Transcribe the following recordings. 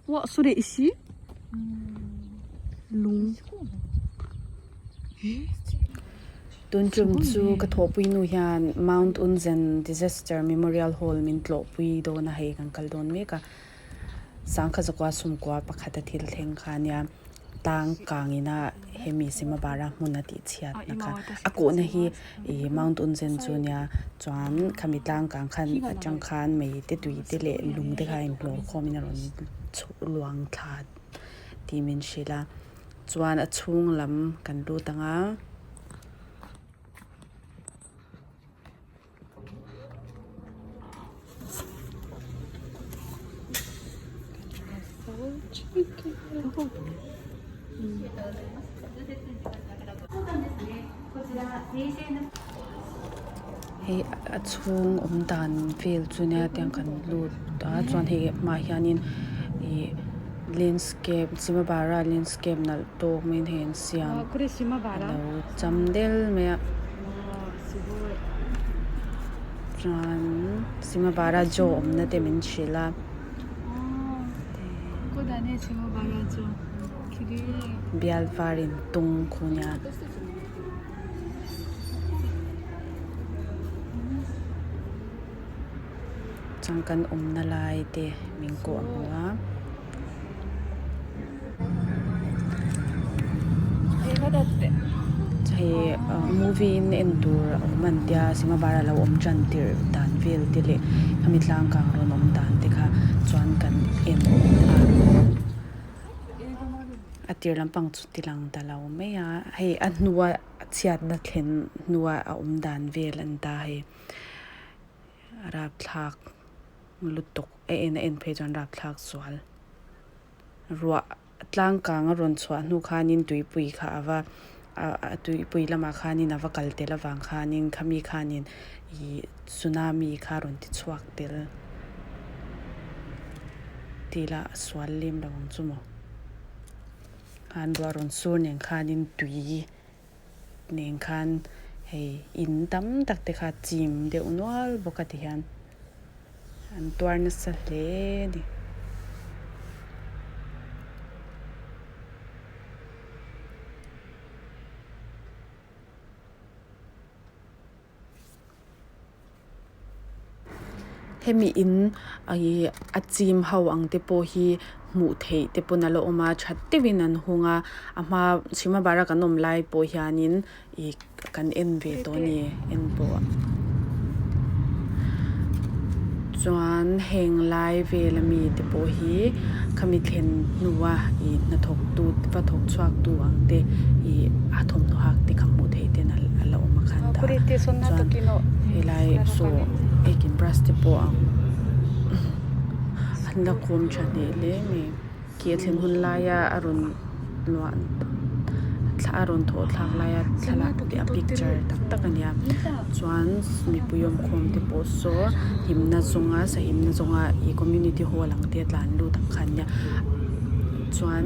わそれ石lung Tun tum chu ka thawhpui nu hian Mount Unzen Disaster Memorial Hall min tlawhpui dawn a hei kan kal dawn mek a sangkhat zakua sumkua pakhat a thil thleng kha ania tlang kang ina hemi Simabara hmun a tih chhiat na kha a kawhna hi ih Mount Unzen chu ania chuan khami tlang kang khan atang khan mei te tui te leh lung te kha a inhlawr khawm in a rawn chhuh luang thla tih min hrilh a chuan a chhung lam kan lut ang a. Hei a chhung awm dan vel chu nia tiang kan lut a chuan hei hmaah hianin ih landscape Simabara landscape nalh tawk maiin hei an siam a lo cham del mai a chuan Simabara jaw awmna te min hrilh a. Bial var in tung khu nia. Changkan awmna lai te min kawh a hmu a. Hei movie in en tur a awm an tia Simabara lo awm tan tirh dan vel te leh khami tlang kang rawn awm dan te kha chuan kan en a. A tir lampang chu ti lang ta lo mai a hei a hnua chhiatna thlen hnua a awm dan vel an ta hei rapthlak lutuk a en a en phei chuan rapthlak zual ruah tlang kang a rawn chhuah hnu khanin tuipui kha a va a tuipui lamah khanin a va kal tel avang khanin khami khanin ih tsunami kha a rawn ti chhuak tel tih lah a sual lem lo ang chu maw khan ruah rawn sur nen khanin tui nen khan hei in tam tak te kha chim deuh nual bawk a ti hian an tuar nasa hle a ni. Hemi in ih a chim ho ang te pawh hi hmuh theih te pawn a la awm a that deuhin an hung a a hma Simabara kan awm lai pawh hianin ih kan en ve tawh a ni en pawh chuan heng lai vel ami te pawh hi khami thlen hnua ih hnathawk tu va thawk chhuak tu ang te ih a thawmhnaw hak te kha hmuh theih ten a la awm a khan ta chuan helai saw ekin brush te pawh ang an la kawm tha hneh hle mai khi a thlen hun laia a rawn luah thla a rawn thawh thlak laia thlalak a picture tak tak a nia chuan mipui awm khawm te pawh saw himna zawnga sahimna zawnga ih community hall ang te a tlan lut ang kha an nia chuan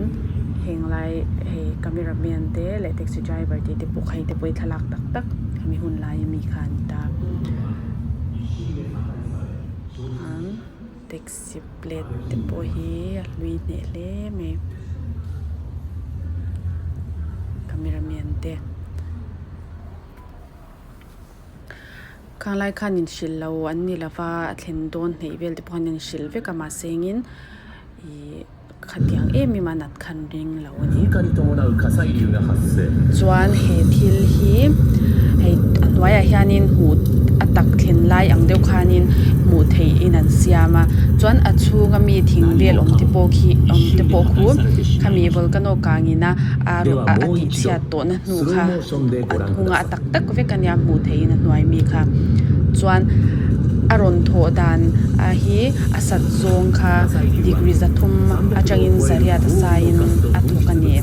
heng lai hei camera man te leh taxi driver tih te pawh kha hei te pawh hi thlalak tak tak hemi hun lai ami kha an ta chuan taxi plate te pawh hi a hlui hneh hle mai camera man te. Khanglai khan inhrilh lo an ni lova a thlen dawn hneih vel te pawh khan inhrilh vek a mahse engin ih khatiang em em a nat khan ring lo a ni. Chuan he thil hi hei a hnuaiah hianin hmuh a tak thlen lai ang deuh khanin hmuh theih in an siam a chuan a chhunga mi thing vel awm te pawh khi awm te pawh khu khami volcano kangin a a a tih chhiat tawhna hnu kha a hnunga a tak tak vek a nia hmuh theihin a hnuai mi kha chuan a rawn thawh dan a hi a sat zawng kha degree zathum atangin zariat a saiin a thawk a ni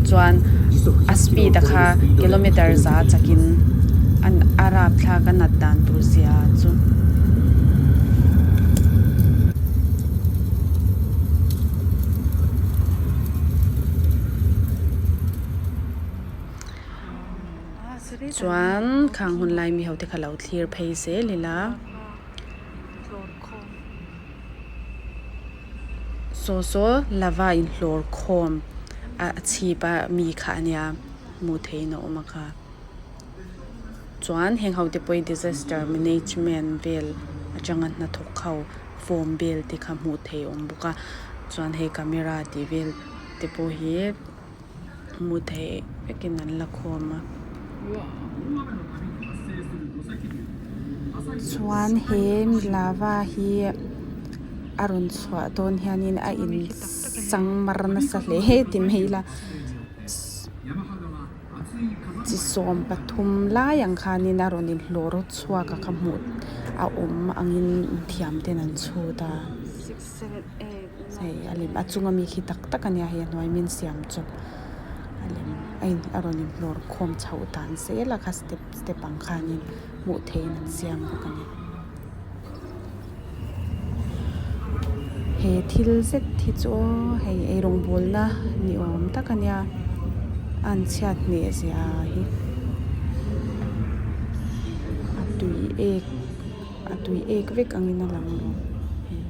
chuan a speed a kha kilometer za chakin a rapthlak a nat dan tur zia chu. Chuan khang hun lai mi ho te kha lo thlir phei zel ila. Saw saw lava inhlawr khawm a chhip a mi kha a nia hmuh theihin a awm a kha chuan heng ho te pawh hi disaster management vel atanga hnathawk ho form vel te kha hmuh theih a awm bawk a chuan hei camera tih vel te pawh hi hmuh theih vekin an la khawm a. Chuan he lava hi a rawn chhuah dawn hianin a in sangmar nasa hle ti mai ila chi 13 lai ang khanin a rawn inhlawh rawt chhuak a kha hmuh a awm angin mithiam ten an chhut a. Hei a lem a chunga mi khi tak tak a nia hei a hnuai min siam chawp a lem a in a rawn inhlawr khawm chhoh dan zel a kha step step ang khanin hmuh theihin an siam bawk a ni. He thil zet hi chu aw hei eirawng bawlna ni awm tak a nia a an chhiat hneh zia hi a tui ek. A tui ek vek angin a lang lo hei.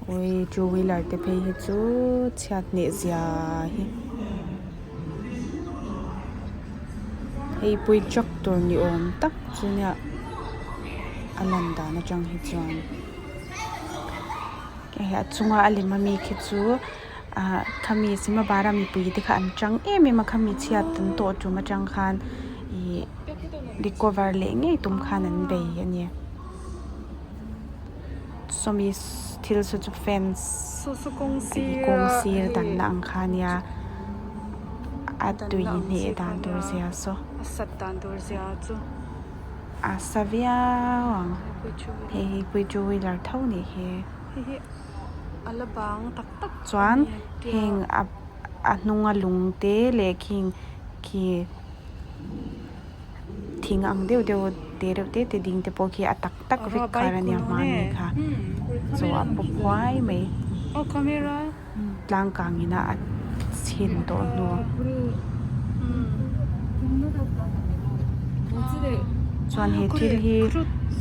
Awii two wheeler te phei hi chu chhiat hneh zia hi hei pawh hi tractor ni awm tak chu nia a lan dan atang hi chuan hei a chunga a lem ami khi chu ah khami simabara mipui te kha an tang em em a khami chhiat an tawh tum atang khan ihh recover leh ngei tum khan an bei a ni. Sawmi thil saw chu fence kawng sir danna ang kha a nia a tui hneh dan tur zia saw a sa viau ang hei hi pui two wheeler tho a nih hi chuan heng a a hnunga lung te leh khing khi. Thing ang deuh deuh te reuh te te ding te pawh khi a tak tak vek khar a nia hmani kha chaw a pawp huai mai tlang kang ina a chhin tawh hnu chuan he thil hi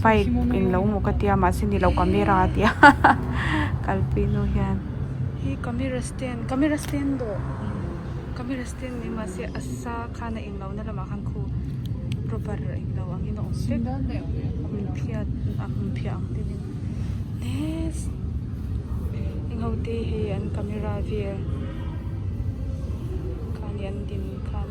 bike in lo maw ka tia mahse ni lo camera a tia kalpui nu hian. Stand mai mahse a sa khan a englo na lamah khan khu rubber englo angin a awm vek hmunphiat a hmunphiah ang deuhin heng ho te hei an camera vel khani an din khan.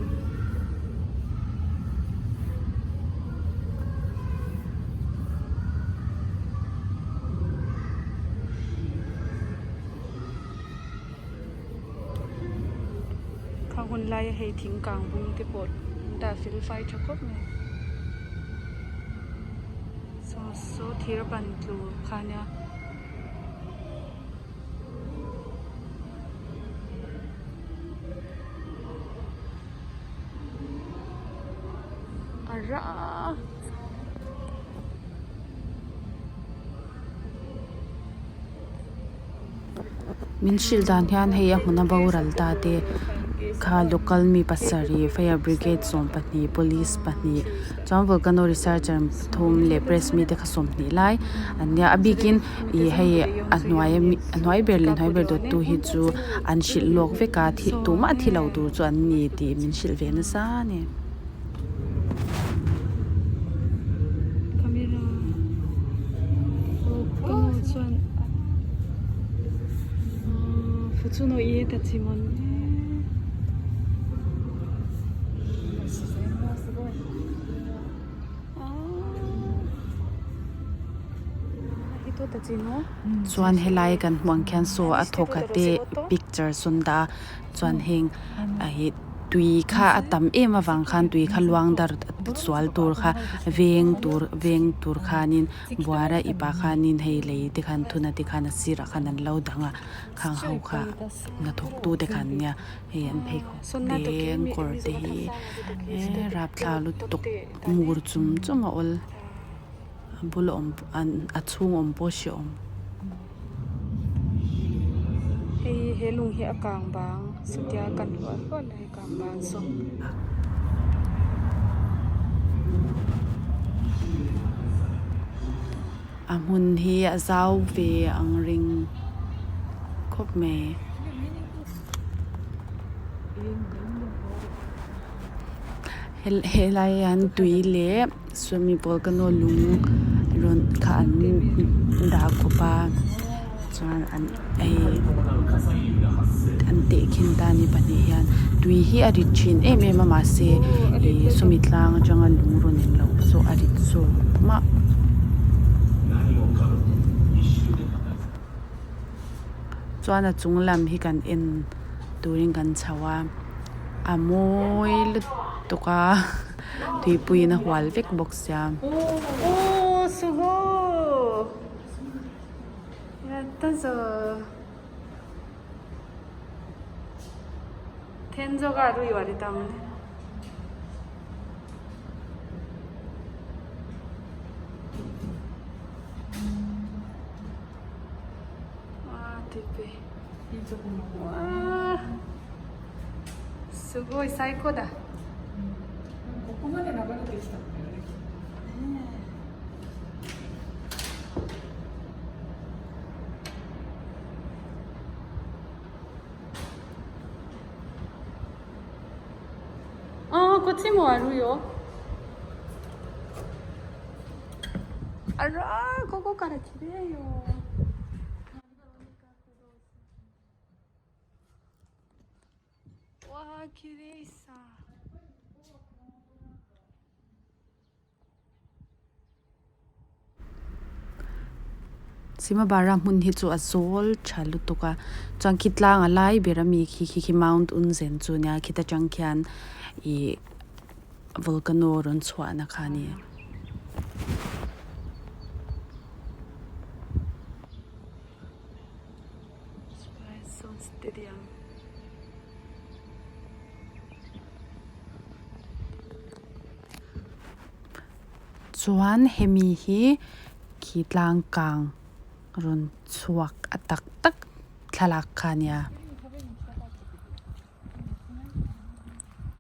Kha hun laia hei thing kang bung te pawh an dah fel fai tha khawp mai saw saw thir ban tlu kha nia. A rah. Min hrilh dan hian hei a hmun a boral ta te kha local mi pasarih fire brigade 12 police pahnih chuan volcano researcher pathum leh press mi te kha 20 lai an nia a bikin ih hei a hnuai ami a hnuai ber leh hnuai ber dawt tu hi chu an hrilh lawk vek a thi tumah thi lo tur chu an ni tih min hrilh ve nasa a ni. Camera aw ka nu chuan aaa futsuno i ta chi mawn Chuan helai kan hmuh ang khian saw a thawk a te picture sawn dah a chuan heng a hi tui kha a tam em avang khan tui kha luang dar sual tur kha veng tur veng tur khanin buara ipah khanin hei lei te khan thuna te khan a sirah khan an lo dang a khang ho kha hnathawk tu te khan nia hei an pheikhawk te an kawr te hi eee rapthlak lutuk mur chum chum a awl. A bula awm an a chhung awm pawh a hreawm. Hei he lung hi a kang bang satia kan hluah hluah lai kang bang saw. A hmun hi a zau ve ang reng khawp mai. Helai hian tui leh swimming volcano lung rawn kha an dah kawp a chuan an hei an tehkhin ta a ni pahnih hian tui hi a rit thin em em a mahse ih sawmi tlang atanga lung rawn in lo chu a rit zawk mah. Chuan a chung lam hi kan en turin kan chho a a mawi lutuk a tuipuiin a hual vek bawk sia. すごい最高だ。ここまで流れてきたんだよね。ああ、こっちもあるよ。あらー、ここから綺麗よ。わあ、綺麗さ。 Simabara hmun hi chu a zawl tha lutuk a chuan khi tlang a lai ber ami khi khi khi mount unzen chu nia khita tang khian ih volcano rawn chhuah na kha a ni. Chuan hemi hi khi tlang kang rawn chhuak a tak tak thlalak kha a nia.